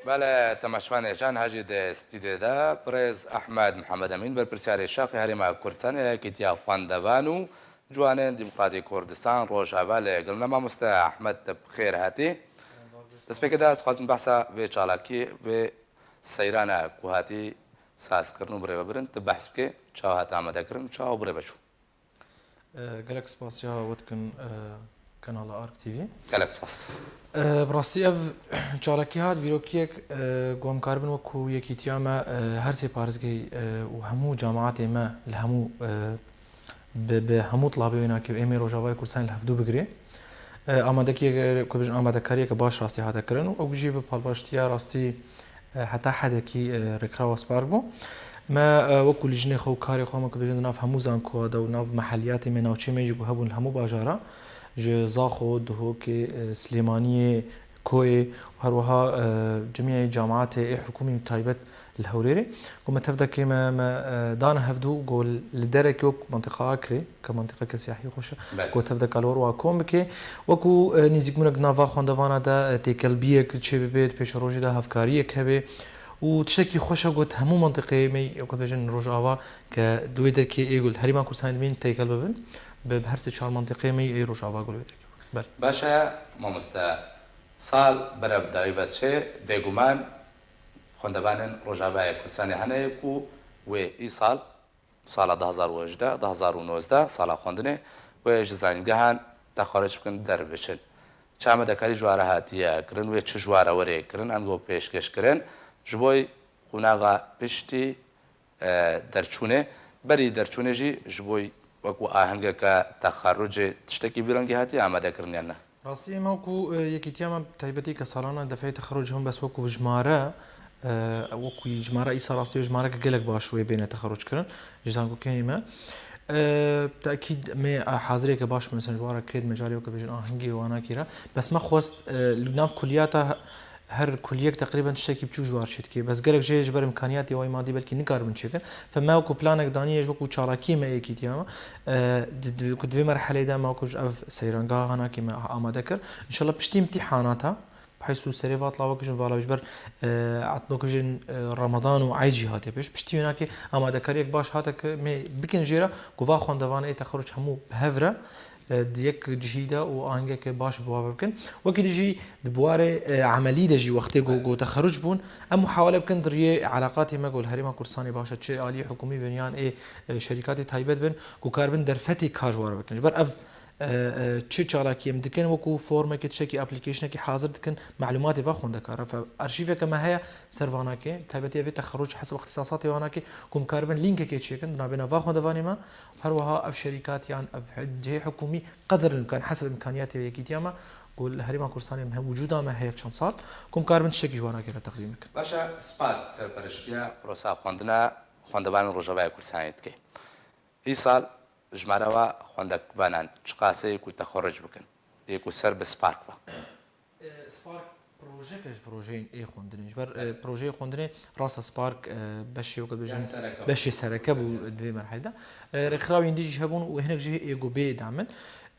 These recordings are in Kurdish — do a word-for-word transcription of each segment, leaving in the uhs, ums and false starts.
Belê, temaşevanê can hejî di stûdyoyê de birêz Ehmed Mihemed Emîn, berpirsiyarê Şaxê Herêma Kurdistanê, Yekîtiya Xwendevan û Ciwanên Demokratîk Kurdistan Rojava li gel me. Mamoste Ehmed, tu bi xêr hatî. Destpêkê de ez dixwazim behsa vê çalakî, vê seyrana ku hatî sazkirin û birêvebirin, tu behs bike, çawa hat amadekirin û çawa birêve çû. E, gelek spas ya we dikin, e, kanala Ark T V. Gelek spas. E, bi rastî ev çalakî hat bîrokiyek, e, ku em karibin wekû yekîtiya me, e, her sê parêzgehî, e, û hemû cemaetê me li hemû, e, bi, bi hemû tilabê wê nakê êmê Rojavayê Kurdistanê li hevdû bigirê. E, amadekiyeke, ku bêjin amadekariyeke baş rastî hate kirin û ew jî bi palbaştiya rastî, e, heta hedekî, e, rêkxirawa Spark bû. Me, e, wekû lijnê xwe û karê xwe me, ku bêjin di nav hemû zankowa de û nav meheliyatê me, navçeyê me jî ku hebûn li hemû bajara, ji Zaxo, Duhokê, e, Silêmaniyê, Koyê û her wiha, e, cimiyê cemaetê ê hikûmî û taybet li Hewlêrê. Ku me tev de kê me, me, e, dane hevdû, ku li derekê wek mentiqa Akrê, ke mentiqeke siyahî xweş e, Belê. Ku tev de ka li wir wa kom bike. Wekû, e, nîzîkbûnek di nava xwendevana de, e, têkelbiyek çê bibe, di pêşerojê de hevkariyek hebe. Û tiştekî xweş e, ku hemû mentiqeyê me, wek dibêjin Rojava, ke di wê derkê ê ku li Herêma Kurdistanê dimîn têkel bibin, bi, bi her sê çar mentiqeyê me ê Rojava ku li wê derkê. Belê. Baş e, mamoste, sal berev dayî ve diçe, bêguman xwendevanên Rojavayê Kurdistanê hene ku wê îsal, sala du hazar û hejdeh, du hazar û nozdeh, sala xwendinê, wê ji zanîngehan texerruc bikin, derbiçin. Çi amadekarî ji we re hatiye kirin, wê çi ji we re were kirin, ango pêşkêş kirin, ji bo qonaxa piştî, e, derçûnê, berî derçûnê jî ji bo wekû ahengeke texerrucê tiştekî vî rengî hatiye amade kirin yan ne? Rastî, ême wekû, e, yekîtiya me taybetî ke salana defeyê texerruc hebûn, bes wekû jimare, e, wekû jimare îsal rastî wê jimareke gelek baş wê bêne texerruc kirin ji zankokenê me. E, tekîd me, e, haziriyeke baş, mesela ji wan re kirêt mecalê weke bêjin ahengê wanakî re. Bes me xwest, e, li nav kuliyata her kuliyek teqrîben tiştekî biçûk ji wan çêdikê. Bes gelek jê ji ber îmkaniyatê wayî madî belkî nikaribin çêkin. Fe me wekû planek danî ye ji wekû çalakiyê me yekîtiya me. E, di, di, ku di vê merheleyê de me wekû ji ev seyrangeha hanakê me amade kir. Înşallah piştî îmtîhanata, bi heysû serê vat la wekî ji vala ji ber, e, etno ku jin, e, Ramadan û Eyd jî hatiye pêş. Piştî wê nakê amadekariyek baş hate ki me bikin jê re ku va xwendevan ê texerruc hemû bi hev re e, di yek cihî de û ahengeke baş bi wan ve bikin. Wekî di jî di buwarê, e, emelî de jî wextê ku, ku texerruc bûn, em muhawele bikin di riyê eleqatê me ku li Herêma Kurdistanê baş e, çi alî hikûmî bin yan ê, e, şerîkatê taybet bin, ku karibin derfetê kar ji wan re bikin. Ji ber ev, e, e, çi çalakî em dikin, wekû formekê, tiştekî, applicationekî hazir dikin, melûmatê va xwendekar e. Fe arşîveke me heye ser vanakê, taybetî evê texerruc hesab ixtîsasatê vanakê, ku em karibin lînkekê çêkin, di navbêna va xwendevanê me, Her wiha ev şerîkat yan ev cihê hikûmî qedirin bikin hesab îmkaniyatê ve yekîtiya me ku li Herêma Kurdistanê em he wicûda me heye çend sal, ku em karibin tiştekî ji wan re teqdîm bikin. Baş e, Spark serpereştiya prosa xwendina xwendevanên Rojavayê Kurdistanê dike. Îsal jimara wa xwendevanan çiqas e ku texerruc bikin, yê ku ser bi Spark ve? E, Spark projeke ji projeyên ê xwendinê. Ji ber, e, projeyê xwendinê rasta Spark, e, beşê weke dibêjin, beşê sereke bû di vê merhelê de. E, rêkxirawên dî jî hebûn û hinek jî ê ku bê damin.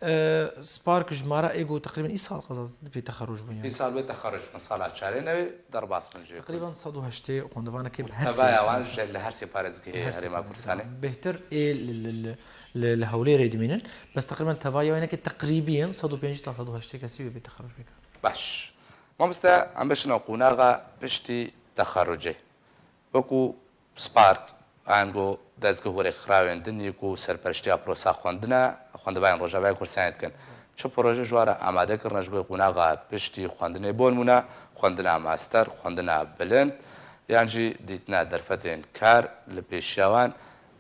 E, Spark ji mara ê ku teqrîben îsal qeza dibê texerruc bûn yani. Îsal bê texerruc bin, sala çarê newê derbas bin jê. Teqrîben sed û heştê xwendevanekê bi her sê. Tevaya wan ji li her sê parêzgehê Herêma Kurdistanê. Bêhtir ê li, li, li, li, li Hewlêrê dimînin. Bes teqrîben tevaya wê neke teqrîbî in sed û pêncî ta sed û heştê kesî wê bê texerruc bê. Baş. Mamoste, em bişine qonaxa piştî texerrucê. Wekû Spark, ango dezgeh û rêkxirawên din yê ku serpereştiya prosa xwendine, xwendevanên Rojavayê Kurdistanê dikin. Çi proje ji wan re amade kirine ji bo qonaxa piştî xwendinê? Bo nimûne, xwendina master, xwendina bilind, yan jî dîtina derfetên kar li pêşiya wan,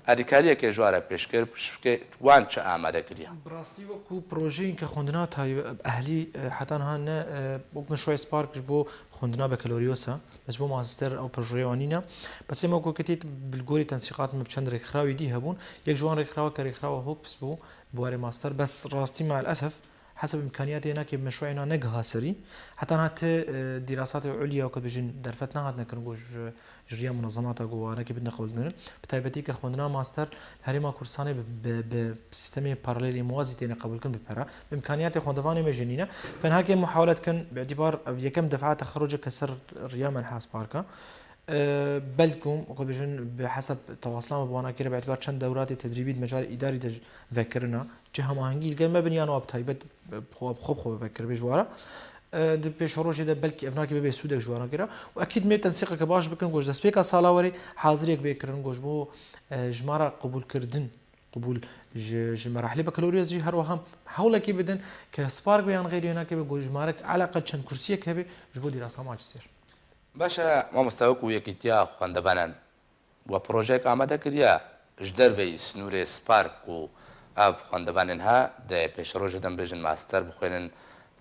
alîkariyeke ji wan re pêşkêş bike, wan çi amade kiriye? Bi rastî wekû projeyên ke xwendina tayb-, ehlî, e, heta niha ne, e, wek min şoy Spark ji bo xwendina bakaloryosa, bes ji bo master ew projeyê wan nîne. Bes ê me wekû ketî bi gorî tensîqat me bi çend rêkxirawî dî hebûn. Yek ji wan rêkxiraweke rêkxirawa Hopps bû, bi warê master. Bes rastî maalesef Hesab îmkaniyatê hinekê meşruê na negiha serî. Heta niha ti, e, dîrasatê ulya ku dibêjin derfet nehatine kirin ku ji, ji riya munezemata ku hinekê bidine qebûl kirin. Bi taybetî ke xwendina master li Herêma Kurdistanê bi, bi, bi sîstemê paralelê muwazî têne qebûl kirin bi pera. Bi îmkaniyatê xwendevanê me jî nîne. Fenhakê muhawele dikin, bi îtîbar ev yekem defa texerruceke ser riya menha Spark e. E, belkû, xwe bêjin, bi hesab tewasila me bi wana kiriye, bi îtîbar çend dewratê tedrîbî di mecalê îdarî de jî vekirina, çi hemahengî li gel me bin yan wa bi taybet, e, bi xwe, bi xwe, bi xwe vekiribê ji wara. E, di pêşerojê de belkî ev nakê bibe sûdek ji wana kira. Û ekîd mê tensîqeke baş bikin, ku ji destpêka sala werê haziriyek bê kirin, ku ji bo, e, ji me re qebûlkirdin, qebûl ji, ji merahlê bakaloriyos jî her wiha hewlekê bidin, ke Spark be yan xeyrî hinekê be, ku ji me re eleqel çend kursiyek hebe ji bo dîrasa majistêr. Baş e, mamoste, wekû Yekîtiya Xwendevanan we projeyek amade kiriye ji derveyî sinûrê Spark ku ev xwendevanên ha di pêşerojê de bibêjin master bixwînin,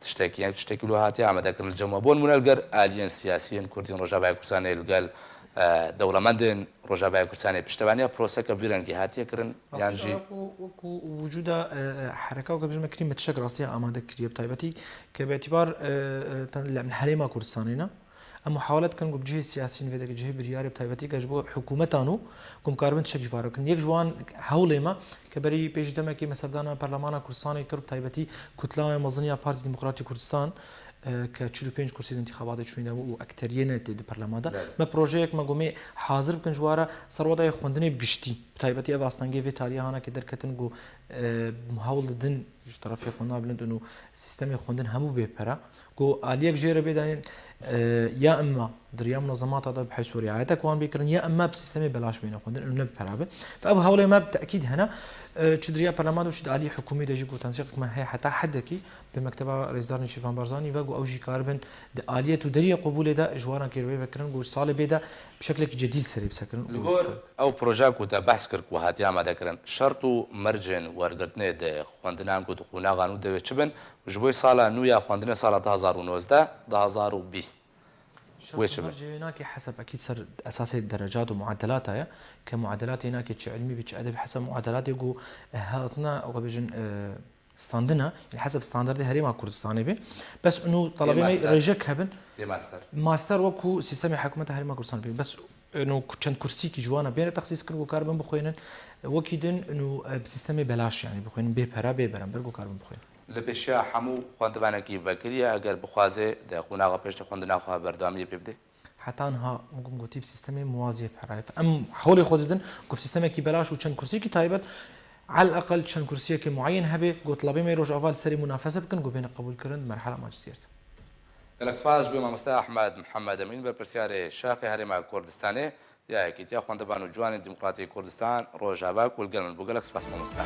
tiştekî, ev tiştekî wilo hatiye amade kirin li cem we. Bo nimûne li gel aliyên siyasî yên Kurdî yên Rojavayê Kurdistanê, li gel, e, dewlemendên Rojavayê Kurdistanê piştevaniya proseke vî rengî hatiye kirin, yan Rastî jî? Wekû, wekû wicûda, e, e, hereka weke bêjin me kirî me tiştek rastiya amade kiriye, bi taybetî ke bi îtîbar, e, e, ten-, li herêma Kurdistanê ne. Em muhawele dikin ku bi cihê siyasî nivê de, cihê biryarê, bi taybetî ke ji bo hikûmetan û ku em karibin tiştek ji vara bikin. Yek ji wan hewlê me ke berî pêş demekê me serdana Perlemana Kurdistanê kir, bi taybetî Kutla Mezin ya Partî Demokratî Kurdistan, e, ke çil û pênc kursî di întîxabatê çûyîn de bû û ekteriyê ne tê di perlema de. Belê. Me projeyek me gomê hazir bikin ji wara ser wedayê xwendinê bi giştî. Bi taybetî ev astengê vê tarîya hana ke derketin ku, e, hewl didin ji terefê xwendina bilind û sîstemê xwendin hemû bê pera. Ku aliyek jê re bê danîn, e, ya emma di riya munezemata de bi heys û riayetek wan bê kirin, ya emma bi sîstemê belaş bêne xwendin, û ne bi pera be. Ve ev hewlê me bi tekîd hene, e, çi di riya perleman de û çi di aliyê hikûmî de jî ku tensîqek me heye heta hedekî bi Mekteba Rêzdar Nêçîrvan Barzanî ve ku ew jî karibin di aliyet û deriyê qebûlê de ji wan re kêrvê vekirin ku salê bê de bi şeklekî cedî li serê bisekirin. Li gor ew proje ku te behs kir ku hatiye amade kirin, şert û mercên wergirtinê di xwendinan ku di qonaxa nû de wê çi bin? Ji bo sala nû ya xwendinê sala du hazar û nozdeh, du hazar û bîst. Şert wê û çi bin? Mercê wê nakê hesab ekîd ser esasê derecat û muadelata ye. Ke muadelatê nakê çi ilmî bi çi edebî hesab muadelatê ku, e, hatina, xwe bêjin, e, standina, yani hesab standardê herêma Kurdistanê be. Bes û nû talebê me master. Rêjek hebin. Yê master. Master wekû sîstemê hikûmeta herêma Kurdistanê be. Bes û nû ku çend kursîkî ji wana bêne texsîs kirin ku karibin bixwînin. Wekî din û nû, e, bi sîstemê belaş, yani bixwînin bê pera, bê beramber ku karibin bixwînin. Li pêşiya hemû xwendivanekî vekirî ye, eger bixwaze di qonaxa pêş de xwendina xwe berdewamiyê pê bide? Heta niha, min gotî, bi sîstemê muwazî ye pera ye. Em hewlê xwe didin ku bi sîstemekî belaş û çend kursiyekî taybet, eleqel çend kursiyekê muayen hebe, ku tilabê me Rojava li serê munafese bikin, ku bêne qebûlkirin di merhala majistiyê de. Gelek spas ji bo mamoste Ehmed Mihemed Emîn, berpirsiyarê Şaxê Herêma Kurdistanê. Ya Yekîtiya Xwendevan û Ciwanên Demokratîk Kurdistan, Rojava ku li gel min bû. Gelek spas mamoste.